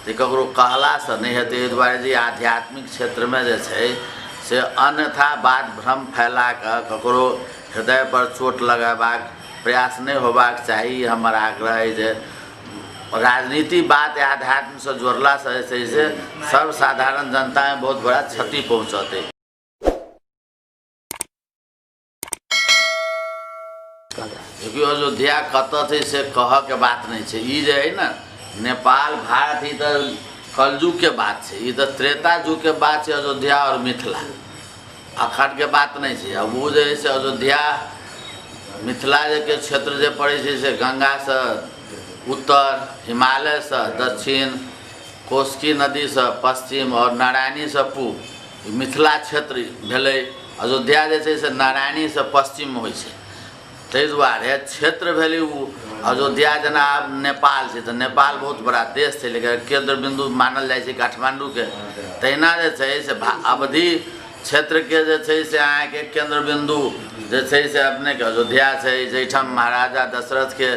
जे ककरो कहलासँ नहि हेतै। एहि दुआरे जे आध्यात्मिक क्षेत्रमे जे छै से अन्यथा बात भ्रम फैला कऽ ककरो हृदयपर चोट लगेबाक प्रयास नहि होबाक चाही। हमर आग्रह अइ जे राजनीति बात आध्यात्मसँ जोड़लासँ जे छै से सर्वसाधारण जनतामे बहुत बड़ा क्षति पहुँचतै। देखियौ, अयोध्या कतऽ छै से कहऽके बात नहि छै। ई जे हइ ने नेपाल भारत, ई तऽ कलयुगके बात छै, ई तऽ त्रेता युगके बात छै। अयोध्या आओर मिथिला अखनके बात नहि छै। आब ओ जे हइ से अयोध्या मिथिला जे के क्षेत्र जे पड़ै छै से गङ्गासँ उत्तर, हिमालयसँ दक्षिण, कोस्की नदीसँ पश्चिम आओर नारायणीसँ पूब ई मिथिला क्षेत्र भेलै। अयोध्या जे छै से नारायणीसँ पश्चिममे होइ छै, ताहि दुआरे क्षेत्र भेलै ओ अयोध्या। जेना आब नेपाल छै तऽ नेपाल बहुत बड़ा देश छै, लेकिन केन्द्र बिन्दु मानल जाइ छै काठमाण्डूके। तहिना जे छै से अवधि क्षेत्रके जे छै से अहाँके केन्द्र बिन्दु जे छै से अपनेके अयोध्या छै, जाहिठाम महाराजा दशरथके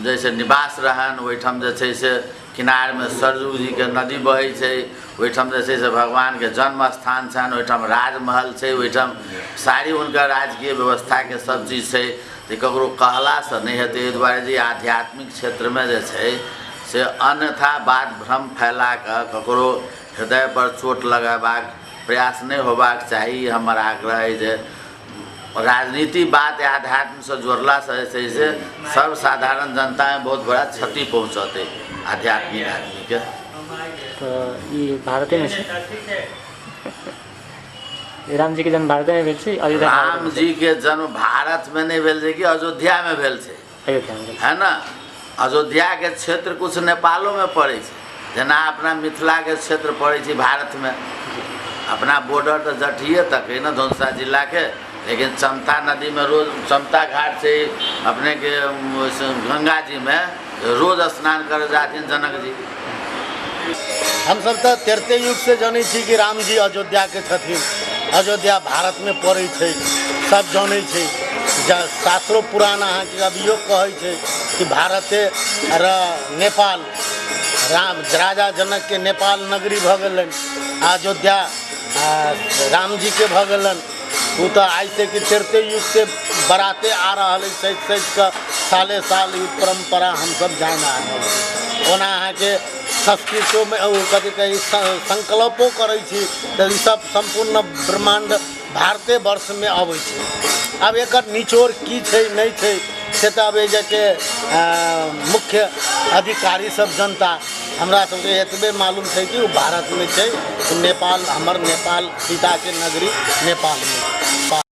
जे छै निवास रहनि। ओहिठाम जे छै से किनारमे सरयू जीके नदी बहै छै, ओहिठाम जे छै से भगवानके जन्म स्थान छनि, ओहिठाम राजमहल छै, ओहिठाम सारी हुनकर राजकीय व्यवस्थाके सब चीज छै। जे ककरो कहलासँ नहि हेतै। एहि दुआरे जे आध्यात्मिक क्षेत्रमे जे छै से अन्यथा बात भ्रम फैला कऽ ककरो हृदयपर चोट लगेबाक प्रयास नहि होबाक चाही। हमर आग्रह अइ जे राजनीति बात आध्यात्मसँ जोड़लासँ जे छै से सर्वसाधारण जनतामे बहुत बड़ा क्षति पहुँचतै आध्यात्मिक आदमीके। तऽ ई भारतेमे छै? रामजीके जन्म भारतेमे भेल छै? अयोध्या? रामजीके जन्म भारतमे नहि भेल छै कि अयोध्यामे भेल छै? अयोध्यामे भेल है ने। अयोध्याके क्षेत्र किछु नेपालोमे पड़ै छै, जेना अपना मिथिलाके क्षेत्र पड़ै छै भारतमे। अपना बॉर्डर तऽ जटिये तक है ने धनुषा जिलाके, लेकिन चमता नदीमे रोज चमता घाट छै अपनेके, गंगा जीमे रोज स्नान करे जाथिन जनक जी। हमसब तऽ त्रेते युगसँ जनै छी कि रामजी अयोध्याके छथिन, अयोध्या भारतमे पड़ै छै, सब जनै छै। शास्त्रो पुराण अहाँके अभियो कहै छै कि भारते र नेपाल राम राजा जनकके नेपाल नगरी भऽ गेलनि, अयोध्या रामजीके भऽ गेलनि। ओ तऽ आइसँ कि त्रेते युगसँ बराते आ रहल अछि, सैत सैत कऽ साले साल ई परम्परा हमसब जानि आ रहल छी। ओना अहाँके संस्कृतोमे ओ कथी कहै संकल्पो करै छी तऽ ईसब सम्पूर्ण ब्रह्माण्ड भारते वर्षमे अबै छै। आब एकर निचोड़ की छै नहि छै से तऽ आब एहिजाके मुख्य अधिकारी सब जनता, हमरा सबके एतबे मालूम छै कि ओ भारतमे छै, नेपाल हमर नेपाल सीताके नगरी नेपालमे।